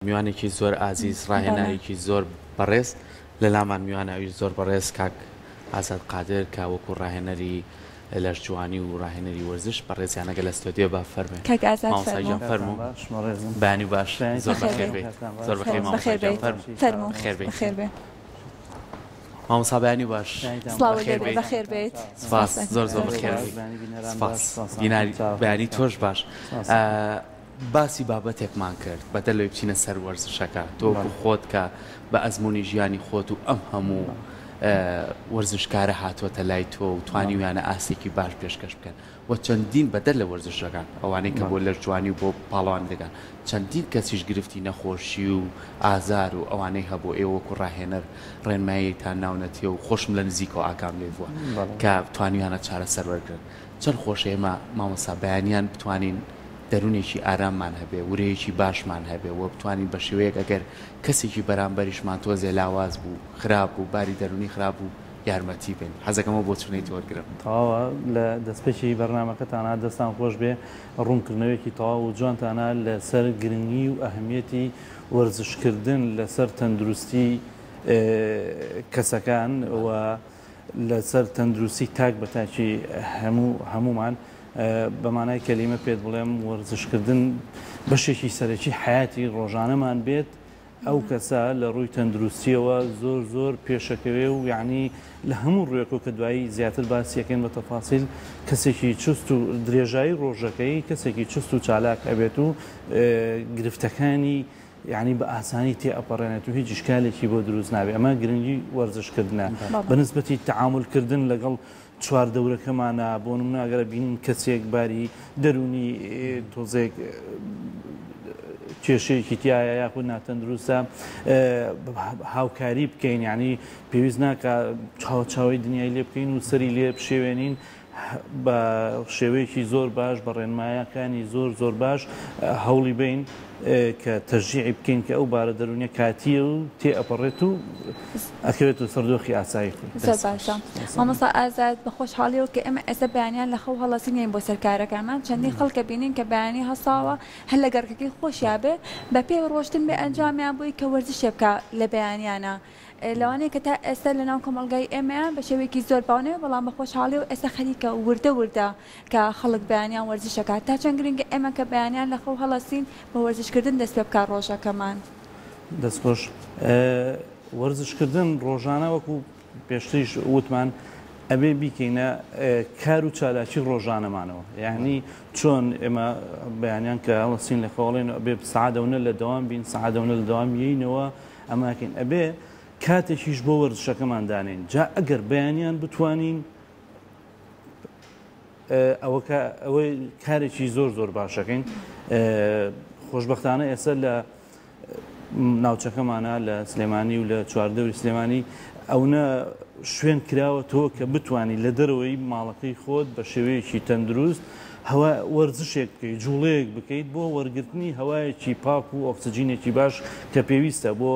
میوانێکی زۆر ئازیز، ڕاهێنەرێکی زۆر بەڕێز لە لامان میوانە ئەویش زۆر بەڕێز کاک ئازاد قادر کە وەکو ڕاهێنەری لەشجوانی و ڕاهێنەری وەرزش بەڕێزیانەگە لە ستۆدیۆ بە فەرمێ کاک ئازاد مامۆستا فەرموو. گیان فەرموو باش بەڕێزم. بەیانی باش زۆر بەخێر بەخێر بێیت. بێیت زۆر بەخێر بەخێر مامۆستا گیان بێیت. فەرموو فەرموو بەخێر بێیت. بەخێر بێ. مامۆستا بەیانی باش سڵاوت بەخێر لێ بێ بێیت. بەخێر بێیت. سپاس سپاس زۆر زۆر بەخێر بێیت. سپاس بیناری بەیانی تۆش باش. باسی بابەتێکمان کرد بەدەر لەوەی بچینە سەر وەرزشەکە تۆ وەکو خۆت کە بە ئەزموونی ژیانی خۆت و ئەم هەموو وەرزشکارە هاتووەتە لای تۆ و توانیویانە ئاستێکی باش پێشکەش بکەن و چەندین بەدەر لە وەرزشەکان ئەوانەی کە بۆ لەشجوانی و بۆ پاڵەوانی دەگەن چەندین کەسیش گرفتی نەخۆشی و ئازار و ئەوانەی هەبوو ئێوە وەکو ڕاهێنەر ڕێنماییتان ناونەتێ و خۆشم لە نزیکەوە ئاگام لێ بووە کە توانیویانە چارەسەر وەرگرن چەند خۆشە ئێمە مامۆستا بەیانیان بتوانین دەرونێکی ئاراممان هەبێ ورەیەکی باشمان هەبێ وە بتوانین بە شێوەیەک ئەگەر کەسێکی بەرامبەریشمان تۆزێ لاواز بوو خراپ بوو باری دەرونی خراپ بوو یارمەتی بەین حەزەکەم ئەو بۆچونەی تۆ وەرگرم. تەواوە لە دەستپێکی بەرنامەکەتانا دەستان خۆش بێ ڕوونکردنەوەیەکی تەواو و جوانتانا لەسەر گرنگی و ئەهمیەتی وەرزشکردن لەسەر تەندروستی کەسەکان و لەسەر تەندروستی تاک بە تاکی هەموو هەموومان بە مانای کەلیمە پێت بڵێم وەرزشکردن بەشێکی سەرەکی حەیاتی ڕۆژانەمان بێت ئەو کەسە لە ڕووی تەندروستیەوە زۆر زۆر پێشەکەوێ و یعنی لە هەموو ڕوێکەوە کە دوایی زیاتر باسیەکەین بە تەفاسیل کەسێکی چست و درێژایی ڕۆژەکەی کەسێکی چست و چالاک ئەبێت و گرفتەکانی یانی بە ئاسانی تێ ئەپەڕێنێت و هیچ ئیشکالێکی بۆ دروست نابێت ئەمە گرنگی وەرزش کردنە بە نسبەتی تەعامول کردن لەگەڵ چوار دەورەکەمانە بۆ نمونە ئەگەر بینین کەسێک باری دەرونی تۆزێک کێشەیەکی تایە یاخود ناتەندروستە هاوکاری بکەین یعنی پێویست ناکە چاوە چاوی دنیای لێ بکەین و سەری لێ بشێوێنین بە شێوەیەکی زۆر باش بە ڕێنمایەکانی زۆر زۆر باش هەوڵی بین کە تەشجیعی بکەین کە ئەو بارە دەروونیە کاتیە و تێ ئەپەڕێت و ئەکەوێتەوە سەر دۆخی ئاسایی خۆی. زۆر باشە مامۆستا ئازاد، بە خۆشحاڵیەوە کە ئێمە ئێستا بەیانیان لە خەو هەڵەسین یەین بۆ سەر کارەکانمان، چەندین خەڵک ئەبینین کە بەیانی هەڵساوە هەر لە گەڕەکەکەی خۆشیا بێ بە پێ ڕۆشتن بێ ئەنجامیان بۆی کە وەرزشێ بکا لە بەیانیانا لەوانەیە کە تا ئێستا لە ناو کۆمەڵگای ئێمەیا بە شێوەیەکی زۆر باو نەبێ بەڵام بە خۆشحاڵیەوە ئێستا خەریکە وردە وردە کە خەڵک بەیانیان وەرزش ئەکات تا چەند گرنگە ئێمە کە بەیانیان لە خەو هەڵەسین بە وەرزش کردن دەست پێ بکا ڕۆژەکەمان. دەست خۆش. وەرزش کردن ڕۆژانە وەکو پێشتریش وتمان ئەبێ بیکەینە کار و چالاکی ڕۆژانەمانەوە یعنی چۆن ئێمە بەیانیان کە هەڵەسین لە خەوەڵێن ئەبێ سعادەونە لە دەوام بین سعادەونە لە دەوام یینەوە ئەماکەین ئەبێ کاتێکیش بۆ وەرزشەکەمان دانێین جا ئەگەر بەیانیان بتوانین ئەوە ئەوەی کارێکی زۆر زۆر باشەکەین خۆشببختانە ئێستا لە ناوچەکەمانە لە سلێمانی و لە چواردەوری سلێمانی ئەوە شوێن کراوەتەوە کە بتانی لە دەرەوەی ماڵەکەی خۆت بە شێوەیەکی تەندروست هەوا وەرزشێک بکەیت جوڵەیەک بکەیت بۆ وەرگرتنی هەوایەکی پاک و ئۆکسجینێکی باش کە پێویستە بۆ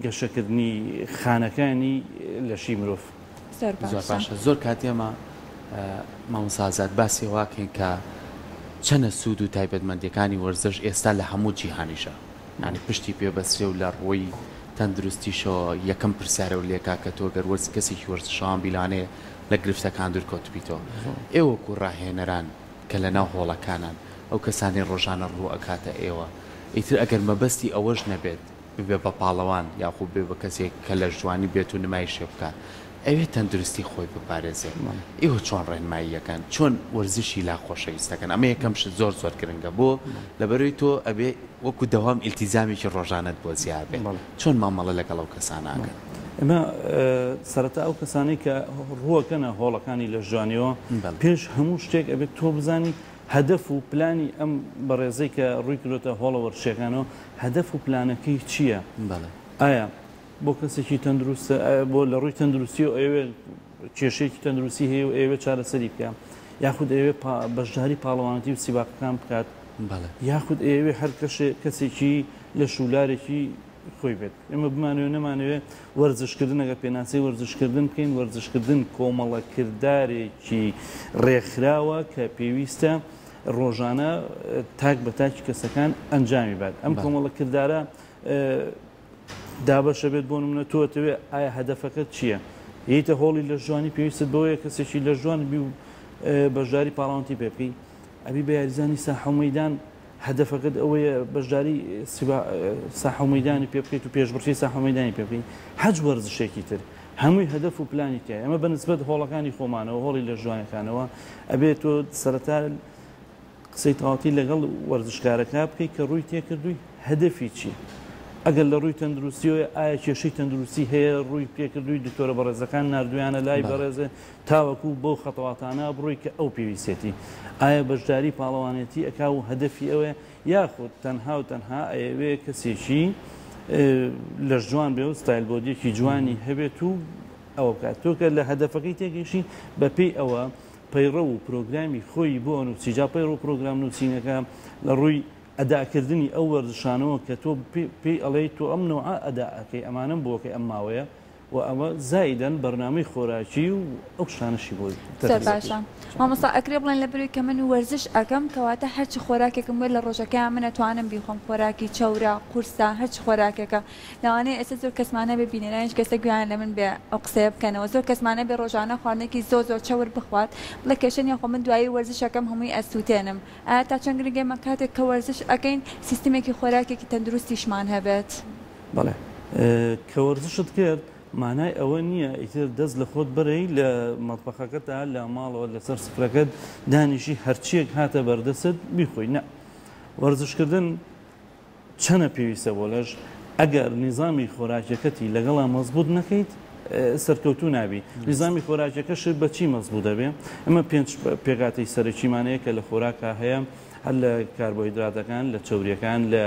گەشەکردنی خانەکانی لەشی مرۆڤ. زۆر زۆر باشە. باشە زۆر کات ئێمە مامۆستا ئازاد باسی ئەوە ئەکەین کە چەنە سوود و تایبەتمەندیەکانی وەرزش ئێستا لە هەموو جیهانیشە یانی پشتی پێ بەسترێ و لە ڕووی تەندروستیشەوە یەکەم پرسیارەو لێکا کە تۆ گەر وەرز کەسێکی وەرزشەوان بی لەوانەیە لە گرفتەکان دوور کەوتبیتەوە ئێوە وەکو ڕاهێنەران کە لە ناو هۆڵەکانان ئەو کەسانەی ڕۆژانە ڕوو ئەکاتە ئێوە ئیتر ئەگەر مەبەستی ئەوەش نەبێت ببێ بە پاڵەوان یاخو ببێ بە کەسێک کە لەشجوانی بێت و نمایشێ بکات ئەوێ تەندروستی خۆی بپارێزێ ئێوە چۆن ڕێنمایی ئەکەن چۆن وەرزشی لا خۆشەویست ئەکەن ئەمە یەکەم شت زۆر زۆر گرنگە بۆ لەبەرەوەی تۆ ئەبێ وەکو دەوام ئیلتیزامێکی ڕۆژانەت بۆ زیا بێ چۆن مامەڵە لەگەڵ ئەو کەسانە ئەکەن؟ ئێمە سەرەتا ئەو کەسانەی کە ڕووەکەنە هۆڵەکانی لەشجوانیەوە پێش هەموو شتێک ئەبێت تۆ بزانی هەدەف و پلانی ئەم بەڕێزەی کە ڕووی کردۆتە هۆڵە وەرزشیەکانەوە هەدەف و پلانەکەی چییە؟ ئایا بۆ کەسێکی تەندروستە بۆ لە ڕووی تەندروستیەوە ئەیەوێت کێشەیەکی تەندروستی هەیە و ئەیەوێت چارەسەری بکە یاخود ئەیەوێت بەشداری پاڵەوانەتی و سیباقەکان بکات یاخود ئەیەوێ هەر کەسێکی لە شولارێکی خۆی بێت ئێمە بمانەوێ نەمانەوێ وەرزشکردن ئەگەر پێناسەی وەرزشکردن بکەین وەرزشکردن کۆمەڵە کردارێکی ڕێکخراوە کە پێویستە ڕۆژانە تاک بە تاکی کەسەکان ئەنجامی بات ئەم کۆمەڵە کردارە. دابەشە بێت بۆ نمونە تۆ ئەتەوێ ئایا هەدەفەکەت چییە؟ یەیتە هۆڵی لەشجوانی پێویستت بەوەیە کەسێکی لەشجوان بی و بەشداری پاڵاوانتی پێ بکەی ئەبی بە یاریزانی ساحە و مەیدان هەدەفەکەت ئەوەیە بەشداری ساحە و مەیدانی پێ بکەیت و پێشبڕکێی ساحە و مەیدانی پێ بکەی هەچ وەرزشێکی تر هەمووی هەدەف و پلانی تیایە ئەمە بە نسبەت هۆڵەکانی خۆمانەوە هۆڵی لەشجوانەکانەوە ئەبێت تۆ سەرەتا قسەی تەواوەتی لەگەڵ وەرزشکارەکە بکەیت کە ڕووی تێکردووی هەدەفی چییە؟ ئەگەر لە ڕووی تەندروستیەوەیە ئایا کێشەی تەندروستی هەیە ڕووی پێکردووی دکتۆرە بەڕێزەکان ناردویانە لای بەڕێزێ تاوەکو بەو خەتەواتانە بڕۆی کە ئەو پێویستێتی ئایا بەشداری پاڵەوانێتی ئەکا و هەدەفی ئەوەیە یاخود تەنها و تەنها ئەیەوێ کەسێکی لەشجوان بێ و ستایل بۆدیەکی جوانی هەبێت و ئەوە بکات تۆ کە لە هەدەفەکەی تێگەیشتی بەپێی ئەوە پەیڕەو و پرۆگرامی خۆی بۆ ئەنووسی، جا پەیڕەو و پرۆگرام نووسینەکە لە ڕووی ئەداکردنی ئەو وەرزشانەوە کە تۆ پێی ئەڵێی تۆ ئەم نەوعە ئەدا ئەکەی ئەمانەم بۆ ئەکەی ئەم ماوەیە و ئەمە زائیدەن بەرنامەی خۆراکی و ئەو شتانەشی بۆ زۆر تەرتیب باشە ئەکەی. مامۆستا ئەکرێ بڵێن لەبەروی کە من وەرزش ئەکەم کەواتە هەرچ خۆراکێکم وێت لە ڕۆژەکەیا من ئەتوانم بیخۆم خۆراکی چەورە قورسە هەرچ خۆراکێکە لەوانەیە ئێستا زۆر کەسمان هەبێ بینەرانیش کەسە گوێیان لە من بێ ئەو قسەیە بکەنەوە زۆر کەسمان هەبێ ڕۆژانە خواردنێکی زۆر زۆر چەور بخوات بڵێ کێشە نیە خۆ من دوایی وەرزشەکەم هەمووی ئەسوتێنم ئایا تا چەند گرنگە ئێمە کاتێک کە وەرزش ئەکەین سیستمێکی خۆراکێکی تەندروستیشمان هەبێت؟ بەڵێ کە وەرزشت کرد مانای ئەوە نییە ئیتر دەست لە خۆت بەرەی لە مەتبەخەکەتا لە ماڵەوە لەسەر سفرەکەت دانیشی هەرچیەک هاتە بەردەستت بیخۆی نا وەرزشکردن چەنە پێویستە بۆ لەش ئەگەر نیزامی خۆراکیەکەتی لەگەڵا مەزبوت نەکەیت سەرکەوتوو نابی نیزامی خۆراکیەکەشت بە چی مەزبوت دەبێ ئەمە پێنج پێکهاتەی سەرەکیمان هەیە کە لە خۆراکا هەیە هەر لە کاربۆهیدراتەکان لە چەوریەکان لە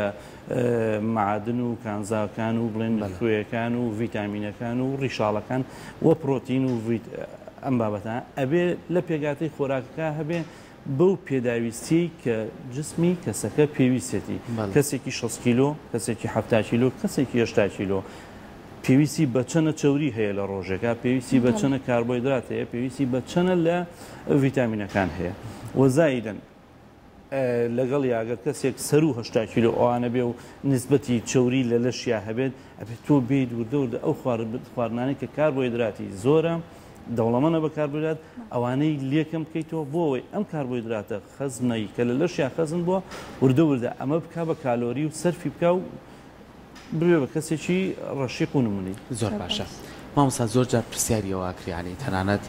معادن و کانزاکان و بڵێن خوێەکان و ڤیتامینەکان و ڕیشاڵەکان و پرۆتین و ئەم بابەتە ئەبێ لە پێکهاتەی خۆراکەکە هەبێ بەو پێداویستیەی کە جسمی کەسەکە پێویستێتی، کەسێکی 60 کیلۆ، کەسێکی 70 کیلۆ، کەسێکی 80 کیلۆ پێویستی بە چەنە چەوری هەیە لە ڕۆژێکا، پێویستی بە چەنە کاربۆهیدرات هەیە، پێویستی بە چەنە لە ڤیتامینەکان هەیە و زایدەن لەگەڵ یاگەر کەسێک سەروو 80 کیلۆ ئەوانە بێ و نسبەتی چەوری لە لەشیا هەبێت، ئەبێت تۆ بێیت وردە وردە ئەو خواردنانەی کە کاربۆهیدراتی زۆرە دەوڵەمەنە بە کاربۆهیدرات ئەوانەی لێکەم بکەیتەوە بۆ ئەوەی ئەم کاربۆهیدراتە خەزنەی کە لە لەشیا خەزن بووە وردە وردە ئەمە بکا بە کالۆری و سەرفی بکا و ببێ بە کەسێکی ڕەشیق و نمونەی. زۆر باشە مامۆستا زۆر جار پرسیاری ئەوە ئەکرێ یانی تەنانەت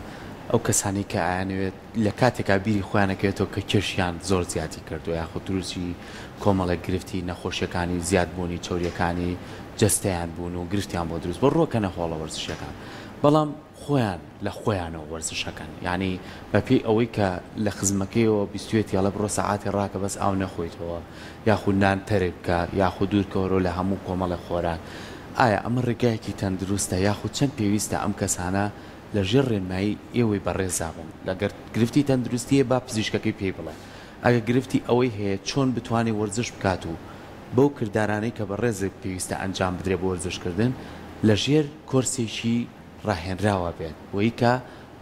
ئەو کەسانەی کە ئەیانەوێت لە کاتێکا بیری خۆیان ئەکەوێتەوە کە کێشیان زۆر زیادی کردووە یاخود دروستی کۆمەڵێک گرفتی نەخۆشیەکانی زیادبوونی چەوریەکانی جەستەیان بوون و گرفتیان بۆ دروست بووە ڕووەکەنە هۆڵە وەرزشیەکان بەڵام خۆیان لە خۆیانەوە وەرزش ئەکەن یانی بە پێی ئەوەی کە لە خزمەکەیەوە بیستویەتی ئەڵێ بڕۆ سەعاتێ ڕاکە بەس ئاو نەخۆیتەوە یاخود نان تەرک بکە یاخود دوور کەوەرەوە لە هەموو کۆمەڵێ خۆراک ئایا ئەمە ڕێگایەکی تەندروستە یاخود چەند پێویستە ئەم کەسانە لە ژێر ڕێنمایی ئێوەی بەڕێزا بن لەگەر گرفتی تەندروستی هەیە با پزیشکەکەی پێی بڵێ ئەگەر گرفتی ئەوەی هەیە چۆن بتوانێ وەرزش بکات و بەو کردارانەی کە بەڕێزت پێویستە ئەنجام بدرێ بۆ وەرزش کردن لە ژێر کۆرسێکی ڕاهێنراوە بێت بۆی کە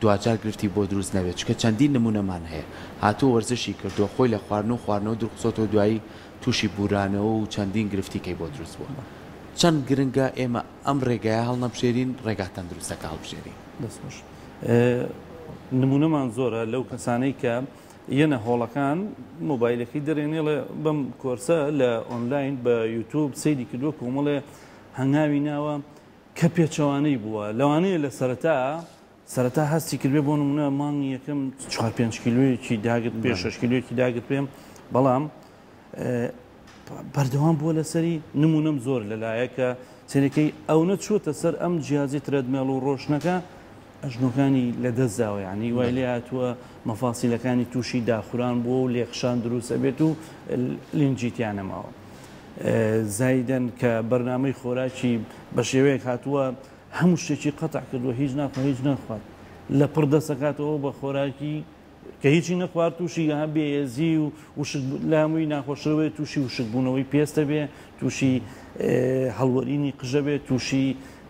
دواجار گرفتی بۆ دروست نەبێت چونکە چەندین نمونەمان هەیە هاتووە وەرزشی کردووە خۆی لە خواردن و خواردنەوە دوورخستۆتەوە دوایی تووشی بورانەوە و چەندین گرفتی کەی بۆ دروست بووە چەند گرنگە ئێمە ئەم ڕێگایە هەڵنەبژێرین ڕێگا تەندروستەکە هەڵبژێرین. دەست خۆش. نمونەمان زۆرە لەو کەسانەی کە یەنە هۆڵەکان مۆبایلەکەی دەرێنێ ڵێ بەم کۆرسە لە ئۆنلاین بە یوتوب سەیری کردووە کۆمەڵێ هەنگاوی ناوە کە پێچەوانەی بووە لەوانەیە لە سەرەتا سەرەتا هەستی کردبێ بۆ نمونە مانگی یەکەم چوار پێنج کیلۆیەکی داگرت پێ شەش کیلۆیەکی داگرت پێم بەڵام بەردەوام بووە لەسەری نمونەم زۆر لەلایە کە چێنەکەی ئەو نەچووەتە سەر ئەم جیازی treadmill و ڕۆشنەکە ئەژنۆکانی لەدەست داوە یانی وای لێ هاتووە مەفاسیلەکانی تووشی داخوران بووە و لێخشان دروست ئەبێت و لینجی تیا نەماوە. زایدەن کە بەرنامەی خۆراکی بە شێوەیەک هاتووە هەموو شتێکی قەتع کردووە هیچ ناخوا هیچ ناخوات لە پڕ دەسەکاتەوە بە خۆراکی کە هیچی نەخوارد تووشی ها بێهێزی و وشک لە هەمووی ناخۆشترەوەی تووشی وشکبوونەوەی پێستە بێ تووشی هەڵوەرینی قژە بێ تووشی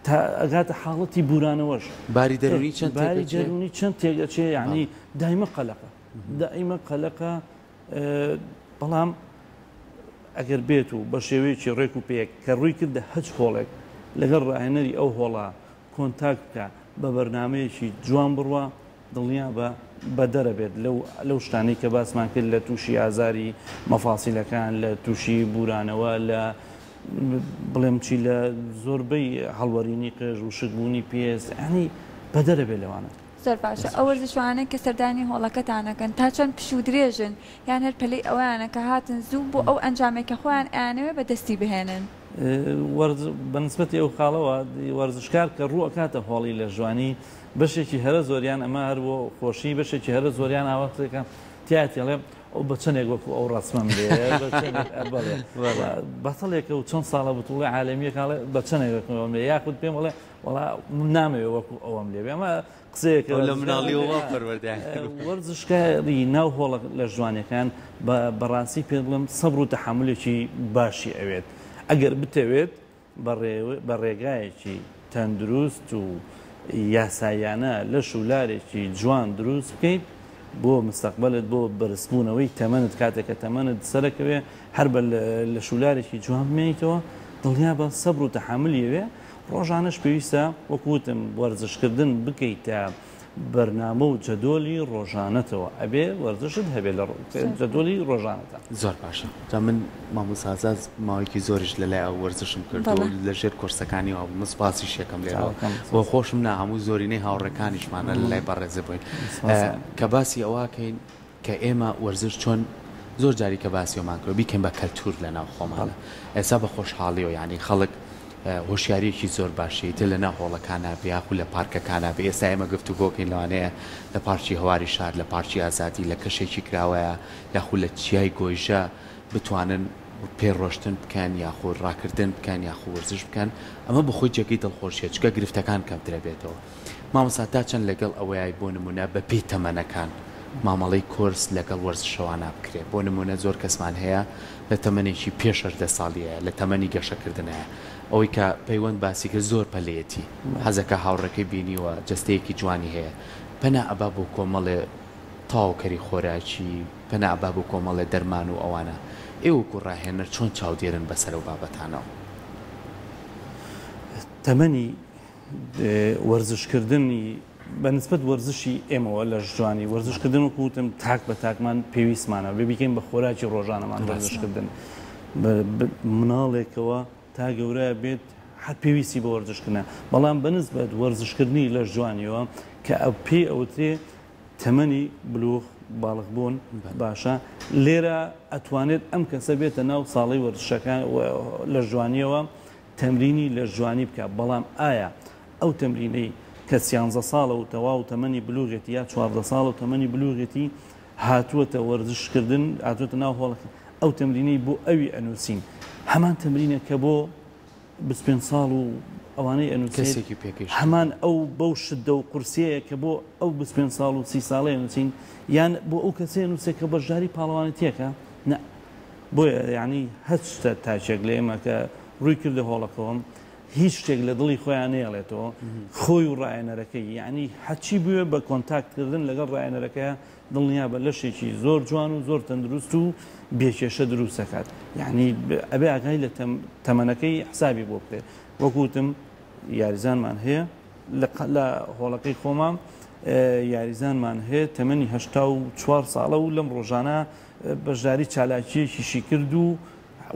تا ئەگاتە حاڵەتی بورانەوەش. باری دەروونی چەند باری دەروونی چەند تێک ئەچێ یعنی دایمە قەلەقە دایمە قەلەقە بەڵام. ئەگەر بێت و بە شێوەیەکی ڕێک و پێک کە ڕووی کردە هەچ هۆڵێک لەگەڵ ڕاهێنەری ئەو هۆڵە کۆنتاکت بکا بە بەرنامەیەکی جوان بڕوا دڵنیابە بەدەرە بێت لەو لەو شتانەی کە باسمان کرد لە تووشی ئازاری مەفاسیلەکان لە تووشی بورانەوە لە بڵێم چی لە زۆربەی هەڵوەرینی قێژ وشکبوونی پێست یانی بەدەرە بێت لەوانە. زۆر باشە ئەو وەرزشوانانەی کە سەردانی هۆڵەکەتان ئەکەن تا چەند پشوو درێژن یان هەر پەلەی ئەوەیانە کە هاتن زوو بۆ ئەو ئەنجامەی کە خۆیان ئەیانەوێ بە دەستی بهێنن؟ بە نسبەتی ئەو خاڵەوە وەرزشکار کە ڕوو ئەکاتە هۆڵی لەشجوانی بەشێکی هەرە زۆریان ئەمە هەر بۆ خۆشی بەشێکی هەرە زۆریان ئاوا قسەکە تیاتی ئەڵێ ئەو بە چەندێک وەکو ئەو ڕەسمەم لێ بەڵێ بەتەڵێکە و چەند ساڵە بتوڵی عالەمیەکە بە چەندێک وەکو ئەوم لێ یاخود پێم بڵێ وەڵا من نامەوێ وەکو ئەوەم لێ بێ ئەمە قسەیەکە لە مناڵیەوە وا پەروەردەیان کردووە. وەرزشکاری ناو هۆڵە لەشجوانیەکان بە بەڕاستی پێت بڵێم سەبر و تەحەمولێکی باشی ئەوێت ئەگەر بتەوێت بە ڕێگایەکی تەندروست و یاساییانە لەش و لارێکی جوان دروست بکەیت بۆ مستەقبەلت بۆ بەرزبوونەوەی تەمەنت کاتێک کە تەمەنت سەرەکەوێ هەر بە لەش و لارێکی جوان بمێنیتەوە دڵنیابە سەبر و تەحەمولی ئەوێ ڕۆژانەش پێویستە وەکو وتم وەرزشکردن بکەیتە بەرنامە و جەدۆلی ڕۆژانەتەوە ئەبێ وەرزشت هەبێ لە جەدۆلی ڕۆژانەتا. زۆر باشە جا من مامۆستا ئازاد ماوەیەکی زۆریش لە لای ئەو وەرزشم کردووە و لە ژێر کۆرسەکانیەوە بووم من سوپاسیش یەکەم لێرەوە بۆ خۆشم نا هەموو زۆرینەی هاوڕێکانیشمانە لە لای بەڕێزێ بووین کە باسی ئەوە کەین کە ئێمە وەرزش چۆن زۆر جاری کە باسی ئەومان کردوە بیکەین بە کەلتور لە ناو خۆمانە ئێستا بە خۆشحاڵیەوە یانی خەڵک هۆشیاریەکی زۆر باشی تر لە ناو هۆڵەکانا بێ یاخو لە پارکەکانا بێ ئێستا ئێمە گفتوگۆکەین لەوانەیە لە پارکی هەواری شار لە پارکی ئازادی لە کەشێکی کراوەیە یاخو لە چیای گۆیژە بتوانن پێ ڕۆشتن بکەن یاخو ڕاکردن بکەن یاخو وەرزش بکەن ئەمە بەخۆی جێگەی دڵخۆشیە چونکە گرفتەکان کەمترە بێتەوە. مامۆستا تا چەند لەگەڵ ئەوەیای بۆ نمونە بە پێی تەمەنەکان مامەڵەی کۆرس لەگەڵ وەرزشەوانا بکرێ بۆ نمونە زۆر کەسمان هەیە لە تەمەنێکی پێش 18 ساڵیەیە لە تەمەنی گەشەکردنایە ئەوەی کە پەیوەند باسی کرد زۆر پەلەیەتی حەزەکا هاوڕێکەی بینیوە جەستەیەکی جوانی هەیە پەنا ئەبا بۆ کۆمەڵێ تەواوکەری خۆراکی پەنا ئەبا بۆ کۆمەڵێ دەرمان و ئەوانە ئێوە وەکو ڕاهێنەر چۆن چاودێرن بەسەر ئەو بابەتانەوە؟ تەمەنی وەرزشکردنی بە نسبەت وەرزشی ئێمەوە لەشجوانی وەرزشکردن وەکو وتم تاک بە تاکمان پێویستمانە بێ بیکەین بە خۆراکی ڕۆژانەمان وەرزشکردن مناڵێکەوە تا گەورە بێت هەر پێویستی بە وەرزشکردنە بەڵام بە نسبەت وەرزشکردنی لەشجوانیەوە کە پێی ئەوترێ تەمەنی بلوغ باڵغ بوون باشە لێرە ئەتوانێت ئەم کەسە بێتە ناو ساڵی وەرزشەکان لەشجوانیەوە تەمرینی لەشجوانی بکا بەڵام ئایا ئەو تەمرینەی کە سیانزە ساڵە و تەواو تەمەنی بلوغێتی یا 14 ساڵە و تەمەنی بلوغێتی هاتووەتە وەرزش کردن هاتووەتە ناو هۆڵەکە ئەو تەمرینەی بۆ ئەوی ئەنووسین هەمان تەمرینە کە بۆ 25 ساڵ و ئەوانەی ئەنووسێت کەسێکی پێگەیشتوو هەمان ئەو بەو شدە و قورسیەیە کە بۆ ئەو 25 ساڵ و 30 ساڵەی ئەنووسین یان بۆ ئەو کەسەی ئەنووسێت کە بەشداری پاڵەوانێتیەکە نا بۆیە یانی هەچ تاکێک لە ئێمە کە ڕووی کردە هۆڵەکەوە هیچ شتێک لە دڵی خۆیان نەیەڵێتەوە خۆی و ڕاهێنەرەکەی یعنی هەچی بوێ بە کۆنتاکت کردن لەگەڵ ڕاهێنەرەکەی دڵنیا بە لەشێکی زۆر جوان و زۆر تەندروست و بێکێشە دروست دەکات یعنی ئەبێ ئاگای لە تەمەنەکەی حسابی بۆ بکرێت وەکو وتم یاریزانمان هەیە لە هۆڵەکەی خۆمان یاریزانمان هەیە تەمەنی 84 ساڵە و لەم ڕۆژانە بەشداری چالاکییەکیشی کرد و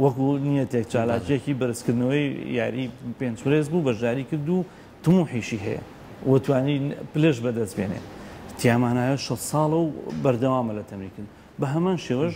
وەکو نیەتێک چالاکییەکی بەرزکردنەوەی یاری پێنج پرێس بوو بەشداری کرد و تموحیشی هەیە و توانی پلەش بەدەست بێنێ تیامانایە 6 ساڵە و بەردەوامە لە تەمرینکردن بە هەمان شێوەش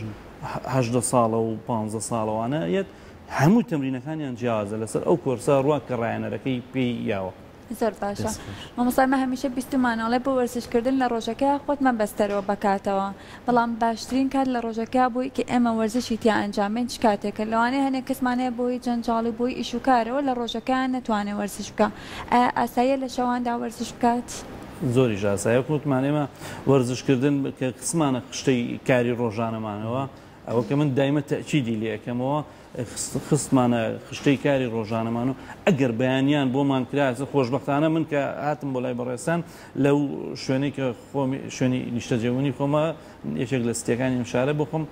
18 ساڵە و 15 ساڵەوانە یەت هەموو تەمرینەکانیان جیاوازە لەسەر ئەو کۆرسە ڕوا کە ڕایەنەرەکەی پێی یاوە. زۆر باشە مامۆستا ئێمە هەمیشە بیستومانە ئەڵێ بۆ وەرزش کردن لە ڕۆژەکەیا خۆت مەبەستەرەوە بە کاتەوە بەڵام باشترین کات لە ڕۆژەکەیا بۆی کە ئێمە وەرزشی تیا ئەنجام بەین چ کاتێکە لەوانەیە هەنێک کەسمان هەیە بۆی جەنجاڵی و بۆی ئیش و کارەوە لە ڕۆژەکەیا نەتوانێ وەرزش بکا ئایا ئاساییە لە شەواندا وەرزش بکات؟ زۆریش ئاسایە وەک وتمان ئێمە وەرزش کردن کە خستمانە خشتەی کاری ڕۆژانەمانەوە ئەوە کە من دایمە تەئکیدی لێ ئەکەمەوە خستمانە خشتەی کاری ڕۆژانەمان و ئەگەر بەیانیان بۆمان کرا خۆشبەختانە من کە هاتم بۆ لای بەڕێزتان لەو شوێنەی کە خۆم شوێنی نیشتەجێبوونی خۆمە یەکێک لە ستیەکانی ئەم شارە بۆ خۆم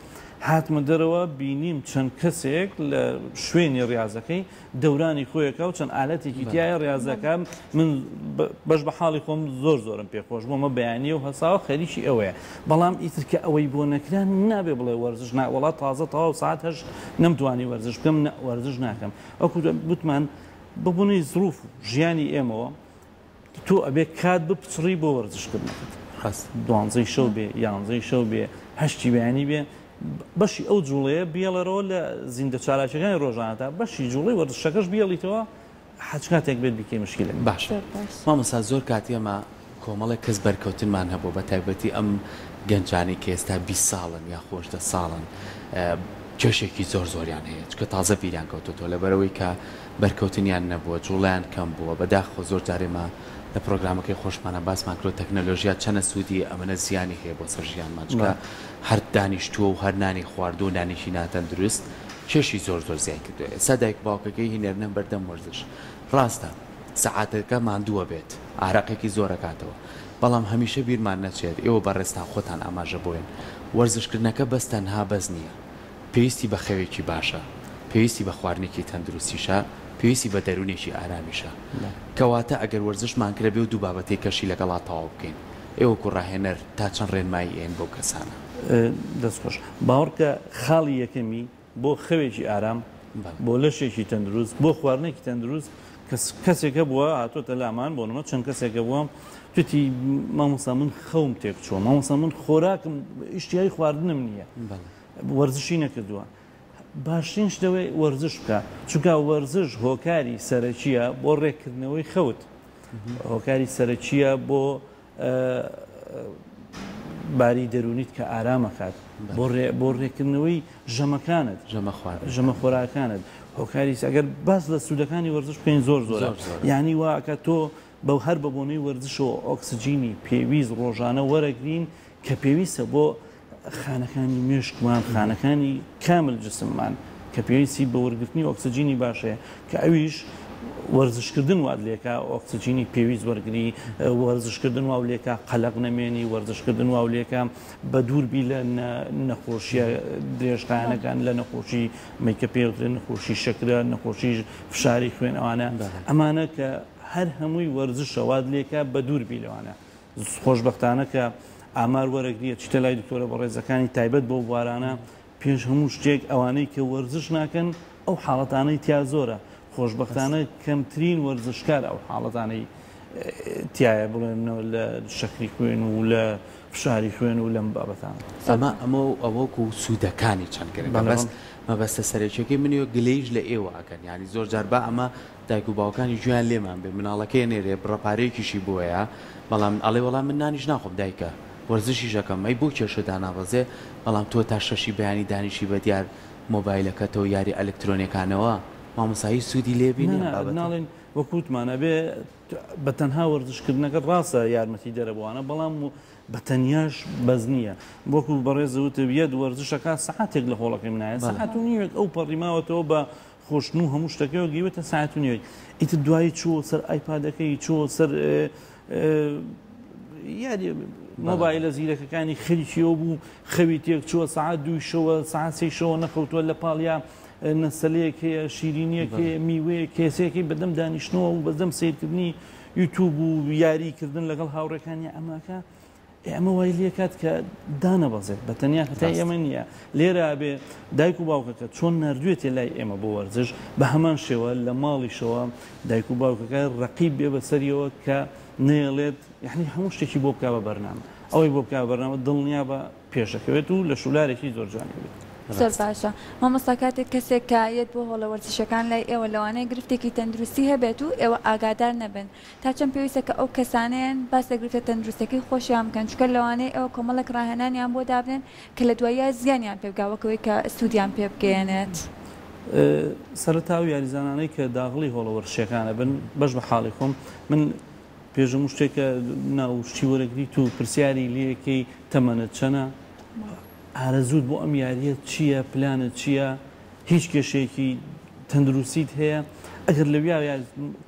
هاتمە دەرەوە بینیم چەند کەسێک لە شوێنی ڕیازەکەی دەورانی خۆیەکە و چەند ئالەتێکی تایە ڕیازەکە من بەش بە حاڵی خۆم زۆر زۆرم پێخۆش بۆمە بەیانی و هەساوە خەریکی ئەوەیە بەڵام ئیتر کە ئەوەی بۆ نەکرا نابێ بڵێ وەرزش نا وڵات تازە تەواو ساعت هەش نەمتوانی وەرزش بکەم نە وەرزش ناکەم ئەوکو گوتمان بەبوونی زروف ژیانی ئێمەوە تۆ ئەبێ کات بپچڕی بۆ وەرزشکردنەکەت ڕاست. دوانزەی شەو بێ یانزەی شەو بێ هەشتی بەیانی بێ بەشی ئەو جوڵەیە بێڵەرەوە لە زیندە چالاکیەکانی ڕۆژانەتا بەشی جوڵەی وەرزشەکەش بێڵیتەوە هەچ کاتێک بێت بیکەی مشکلە نیە. باشە مامۆستا زۆر کات ئێمە کۆمەڵێک کەس بەرکەوتنمان هەبووە بە تایبەتی ئەم گەنجانەی کە ئێستا 20 ساڵن یا خۆشدە ساڵن کێشێکی زۆر زۆریان هەیە چکە تازە بیریان کەوتۆتەوە لەبەرەوەی کە بەرکەوتنیان نەبووە، جوڵەیان کەم بووە، بەداخەوە زۆر جار ئێمە لە پڕۆگرامەکەی خۆشمانا باسمان کردووە تەکنەلۆژیا چەنە سوودی ئەمەنە زیانی هەیە بۆ سەر ژیانمان چونکە هەر دانیشتووە و هەر نانی خواردووە و نانێکی ناتەندروست کێشی زۆر زۆر زیای کردووە ئێستا دایک و باوکەکەی هینێرنە بەردەم وەرزش ڕاستە سەعاتەکە ماندووە بێت ئارەقێکی زۆر ئەکاتەوە بەڵام هەمیشە بیرمان نەچێت ئێوە بەڕێزتان خۆتان ئاماژە بۆین وەرزشکردنەکە بەس تەنها بەس نییە پێویستی بە خەوێکی باشە، پێویستی بە خواردنێکی تەندروستیشە، پێویستی بە دەروونێکی ئارامیشە. کەواتە ئەگەر وەرزشمان کرد ئەبێ ئەو دوو بابەتەی کەشی لەگەڵا تەواو بکەین. ئێوە وەکو ڕاهێنەر تا چەند ڕێنمایی ئەیەن بەو کەسانە؟ دەست خۆش. باوەڕکە خاڵی یەکەمی بۆ خەوێکی ئارام، بۆ لەشێکی تەندروست، بۆ خواردنێکی تەندروست، کەسێک هەبووە هاتۆتە لامان، بۆ نموونە چەند کەسێک هەبووە وتی مامۆستا من خەوم تێکچووە، مامۆستا من خۆراکم ئیشتیای خواردنم نییە. وەرزشی نەکردووە باشترین شت ئەوەیە وەرزش بکە چونکە وەرزش هۆکاری سەرەکیە بۆ ڕێککردنەوەی خەوت هۆکاری سەرەکیە بۆ باری دەرونیت کە ئارامەکات بۆ بۆ ڕێکردنەوەی ژەمەکانت ژەمە خۆراکانت هۆکاری ئەگەر باس لە سوودەکانی وەرزش بکەین زۆر زۆر یعنی واکە تۆ بە هەر بە بۆنەی وەرزشەوە ئۆکسجینی پێویست ڕۆژانە وەرەگرین کە پێویستە بۆ خانەکانی مێشکمان، خانەکانی کامل جسممان کە پێویستی بە وەرگرتنی ئۆکسجینی باش هەیە کە ئەویش وەرزشکردن وات لێکا ئۆکسجینی پێویست وەرگری، وەرزشکردن واو لێکا قەلەق نەمێنی، وەرزشکردن واو لێکا بە دوور بی لە نەخۆشیە درێژخایەنەکان، لە نەخۆشی مەیکە پێوترێت نەخۆشی شەکرە، نەخۆشی فشاری خوێن ئەوانە ئەمانە کە هەر هەمووی وەرزشە وات لێکا بە دوور بی لەوانە. خۆشبەختانە کە ئامار وەرەگری ئەچیتە لای دکتۆرە بەڕێزەکانی تایبەت بەو بوارانە پێش هەموو شتێک ئەوانەی کە وەرزش ناکەن ئەو حاڵەتانەی تیا زۆرە خۆشبەختانە کەمترین وەرزشکار ئەو حاڵەتانەی تایە بڵێنەوە لە شەکری خوێن و لە فشاری خوێن و لەم بابەتانە. ئەمە ئەمە و ئەوەکو سوودەکانی چەند گرنگە بەس مەبەستە سەرەکیەکەی منیوە گلەیش لە ئێوە ئەکەن یانی زۆر جار با ئەمە دایک و باوکانی گوێیان لێمان بێ مناڵەکەی ئەنێرێ بڕە پارەیەکیشی بۆیە بەڵام ئەڵێ وەڵا من نانیش ناخۆم دایکە وەرزشیش ئەکەم ئەی بۆ کێشە دانابەزێ بەڵام تۆ تا شەشی بەیانی دانیشی بە دیار مۆبایلەکەتەوە یاری ئەلکترۆنیەکانەوە مامۆستا هیچ سوودی لێ بینی ئەم بابەتە؟ نا ناڵێین وەک وتمان ئەبێ بە تەنها وەرزش کردنەکە ڕاستە یارمەتی دەرە بۆ وانە بەڵام بە تەنیاش بەس نییە وەکو بەڕێز وتت یەت وەرزشەکە سەعاتێک لە هۆڵەکەی منایە سەعات و نیوێک ئەو پەڕی ماوەتەوە بە خۆشتن و هەموو شتەکەیەوە گەیوەتە ساعەت و نیوێک ئیتر دوایی چووە سەر ئایپادەکەی چووە سەر یاری مۆبایلە زیرەکەکانی خەریکیەوە بوو خەوی تێک چووە سەعات دووی شەوە سەعات سێی شەوە نەخەوتووە لە پاڵیا نەسەلەیەک هەیە شیرینیەک هەیە میوەیەک کێسەیەکی بەدەم دانیشتنەوە و بەدەم سەیرکردنی یوتوب و یاریکردن لەگەڵ هاوڕێکانی ئەماکە ئێ ئەمە وای لێکات کە دانەبەزێت بە تەنیا خەتای ئێمە نییە لێرە ئەبێ دایک و باوکەکە چۆن نردوێتێ لای ئێمە بۆ وەرزش بە هەمان شێوە لە ماڵیشەوە دایک و باوکەکە ڕقیب بێ بەسەریەوە کە نەیەڵێت یعنی هەموو شتێکی بۆ بکا بە بەرنامە ئەوەی بۆ بکا بە بەرنامە دڵنیا بە پێشەکەوێت و لە شولارێکی زۆر جوانی بێت. زۆر باشە مامۆستا کاتێک کەسێک کە یەت بۆ هۆڵە وەرزشیەکان لای ئێوە لەوانەیە گرفتێکی تەندروستی هەبێت و ئێوە ئاگادار نەبن تا چەند پێویستە کە ئەو کەسانەیان باس لە گرفتە تەندروستیەکەی خۆشیان بکەن چونکە لەوانەیە ئێوە کۆمەڵێک ڕاهێنانیان بۆ دابنێن کە لە دواییا زیانیان پێ بگا وەک ئەوەی کە سوودیان پێ بگەیەنێت. سەرەتا ئەو یاریزانانەی کە داغڵی هۆڵە وەرزشیەکان ئەبن بەش بە حاڵی خۆم من پێش هەموو شتێک کە ناو شتی وەرەگریت و پرسیاری لێکەی تەمەنت چەنە ئارەزووت بۆ ئەم یاریە چییە پلانت چییە هیچ کێشەیەکی تەندروستیت هەیە؟ ئەگەر لەویا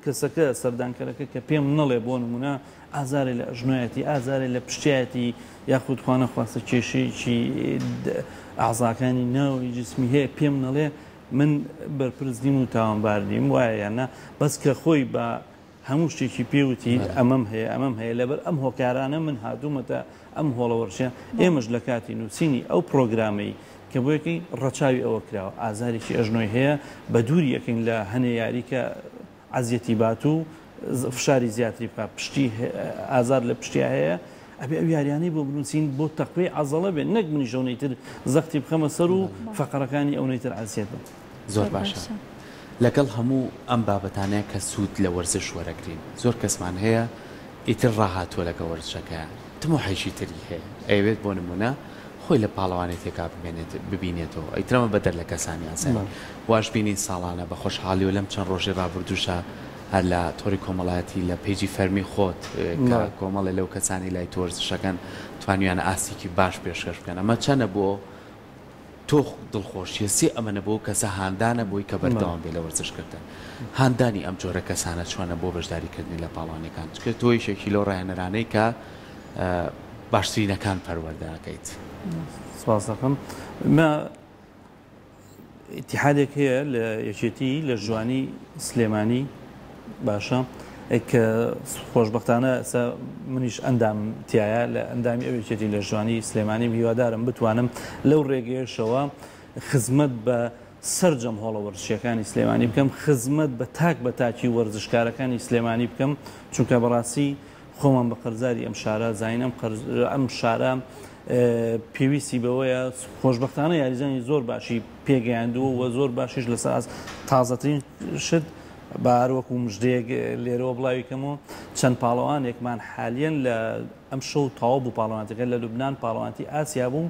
کەسەکە سەردانکەرەکە کە پێم نەڵێ بۆ نمونە ئازارێ لە ئەژنۆیەتی ئازارێ لە پشتیایەتی یاخود خوانەخواستە کێشەیەکی ئەعزاکانی ناوەوەی جسمی هەیە پێم نەڵێ من بەرپرس نیم و تاوانبار نیم وایە یان نا بەس کە خۆی بە هەموو شتێکی پێ وتی ئەمەم هەیە ئەمەم هەیە لەبەر ئەم هۆکارانە من هاتوومەتە ئەم هۆڵە وەرزشیە ئێمەش لە کاتی نووسینی ئەو پرۆگرامەی کە بۆ یەکەی ڕەچاوی ئەوە کراوە ئازارێکی ئەژنۆی هەیە بە دووری یەکەین لە هەنێ یاری کە عەزیەتی بات و فشاری زیاتری بکات پشتی ئازار لە پشتیا هەیە ئەبێ ئەو یاریانەی بۆ بنووسین بۆ تەقوی عەزەڵە بێت نەک منیش ئەونەی تر زەختی بخەمە سەر و فەقەرەکانی ئەونەی تر عەزیەت بن. زۆر باشە لەگەڵ هەموو ئەم بابەتانە کە سوود لە وەرزش وەرەگرین زۆر کەسمان هەیە ئیتر ڕاهاتووە لەگەڵ وەرزشەکەیا تموحێکی تری هەیە ئەیەوێت بۆ نموونە خۆی لە پاڵەوانێتیەکا بمێنێت ببینێتەوە ئیتر ئەمە بەدەر لە کەسانی ئاسایی واش بینین ساڵانە بە خۆشحاڵی و لەم چەند ڕۆژەی ڕابردووشا هەر لە تۆڕی کۆمەڵایەتی لە پەیجی فەرمی خۆت کە کۆمەڵێ لەو کەسانەی لای تۆ وەرزشەکەن توانیویانە ئاستێکی باش پێشکەش بکەن ئەمە چەنە بۆ تۆ دڵخۆشیە سێ ئەمەنە بۆ کەسە هاندانە بۆی کە بەردەوام بێ لە وەرزش کردن هاندانی ئەم جۆرە کەسانە چۆنە بۆ بەشداری کردنی لە پاڵەوانیەکان چونکە تۆ یەکێکی لەو ڕاهێنەرانەی کە باشترینەکان پەروەردە ئەکەیت. سپاس دەکەم. مە ئیتیحادێک هەیە لە یەکێتی لە ژوانی سلێمانی باشە کە خۆشبەختانە ئێستا منیش ئەندام تایە لە ئەندامی ئەو یەکێتی لە ژوانی سلێمانی هیوادارم بتوانم لەو ڕێگەیەشەوە خزمەت بە سەرجەم هۆڵە وەرزشیەکانی سلێمانی بکەم خزمەت بە تاک بە تاکی وەرزشکارەکانی سلێمانی بکەم چونکە بەڕاستی خۆمان بە قەرزاری ئەم شارە زانین ئەم ئەم شارە پێویستی بەوەیە خۆشبەختانە یاریزانی زۆر باشی پێگەیاندووە و زۆر باشیش لەسەر ئاست تازەترین شت با هەر وەکو مژدەیەک لێرەوە بڵاوی کەمەوە چەند پاڵەوانێکمان حالیەن لە ئەم شەو تەواو بوو پاڵەوانەتەکە لە لوبناان پاڵەوانتی ئاسیا بوو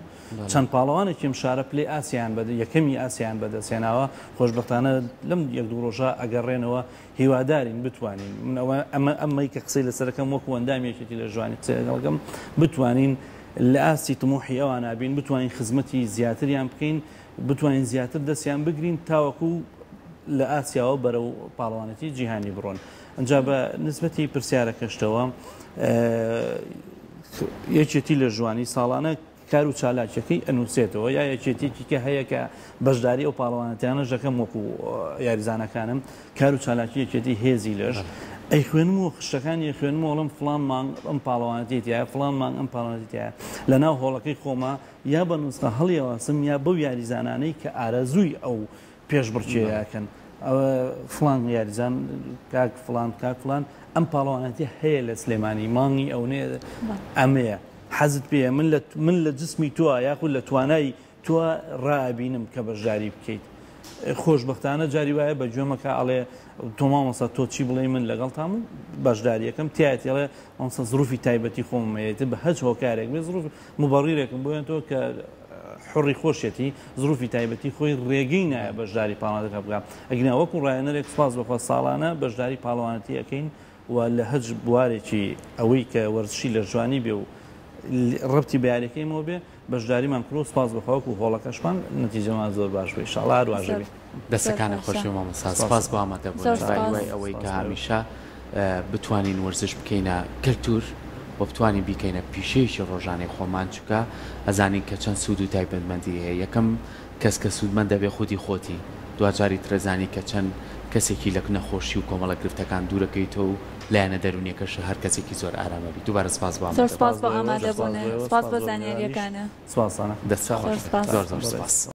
چەند پاڵەوانێکی ئەم شارە پلەی ئاسیان بە یەکەمی ئاسیان بەدەستهێناوە خۆشبەختانە لەم یەک دوو ڕۆژە ئەگەڕێنەوە هیوادارین بتوانین من ئەوە ئەمە ئەمەی کە قسەی لەسەرەکەم وەکو ئەندامی یەکێتی لە ژوانی قسەی لەگەڵەکەم بتوانین لە ئاستی تموحی ئەوانە بین بتوانین خزمەتی زیاتریان بکەین بتوانین زیاتر دەستیان بگرین تاوەکو لە ئاسیاوە بەرەو پاڵەوانێتی جیهانی بڕۆن ئەجا بە نسبەتی پرسیارەکەشتەوە یەکێتی لە ژوانی ساڵانە کار و چالاکیەکەی ئەنووسێتەوە یا یەکێتیەکی کە هەیە کە بەشداری ئەو پاڵەوانەتیانەش دەکەم وەکو یاریزانەکانم کار و چالاکی یەکێتی هێزی لەش ئەیخوێنم و خشتەکانی ئەخوێنم و ئەڵێم فڵان مانگ ئەم پاڵەوانەتی تایە فڵان مانگ ئەم پاڵەوانەتی تایە لە ناو هۆڵەکەی خۆما یا بە نوسخە هەڵیەواسم یا بەو یاریزانانەی کە ئارەزووی ئەو پێشبڕکێیە ئەکەن ئەوە فڵان یاریزان کاک فڵان کاک فڵان ئەم پاڵەوانەتی هەیە لە سلێمانی مانگی ئەونەیە ئەمەیە حەزت پێیە من لە من لە جسمی تۆ یاخود لە توانای تۆ ڕائەبینم کە بەشداری بکەیت خۆشبەختانە جاری وایە بە گوێمەکە ئەڵێ تۆ مامۆستا تۆ چی بڵێ من لەگەڵتام و بەشداریەکەم تایەتی ئەڵێ مامۆستا زروفی تایبەتی خۆم هەیە بە هەچ هۆکارێک بێ زروف مبەڕیرێکم بۆیان تۆ کە حڕی خۆشیەتی زروفی تایبەتی خۆی ڕێگەی نایە بەشداری پاڵەوانەکە بکە ئەگینا وەکو ڕاهێنەرێک سوپاس بەخوا ساڵانە بەشداری پاڵەوانەتی ئەەکەین و لە هەچ بوارێکی ئەوەی کە وەرزشی لەشجوانی بێ و ڕەبتی بە یاریەکەیمەوە بێ بەشداریمان کردو سوپاس بەخوا وەکو هۆڵەکەشمان نەتیجەمان زۆر باش بوو ئیشاڵا هەر واش بێ. دەستەکانت خۆش بێ مامۆستا سپاس بۆ ئامادەبوونت بە هیوای ئەوەی کە هەمیشە بتوانین وەرزش بکەینە کەلتور و بتوانین بیکەینە پیشەیەکی ڕۆژانەی خۆمان چونکە ئەزانین کە چەند سوود و تایبەتمەندی هەیە یەکەم کەس کە سوودمەند دەبێ خودی خۆتی دواجاری ترەزانی کە چەند کەسێکی لە نەخۆشی و کۆمەڵە گرفتەکان دوورەکەیتەوە و لایەنە دەروونیەکەش هەر کەسێکی زۆر ئارامە بی دووبارە سپاس بۆ زۆر سپاس بۆ ئامادەبوونت سپاس بۆ زانیاریەکانت. سپاستانە. دەست خۆش بێت زۆر زۆر سپاس.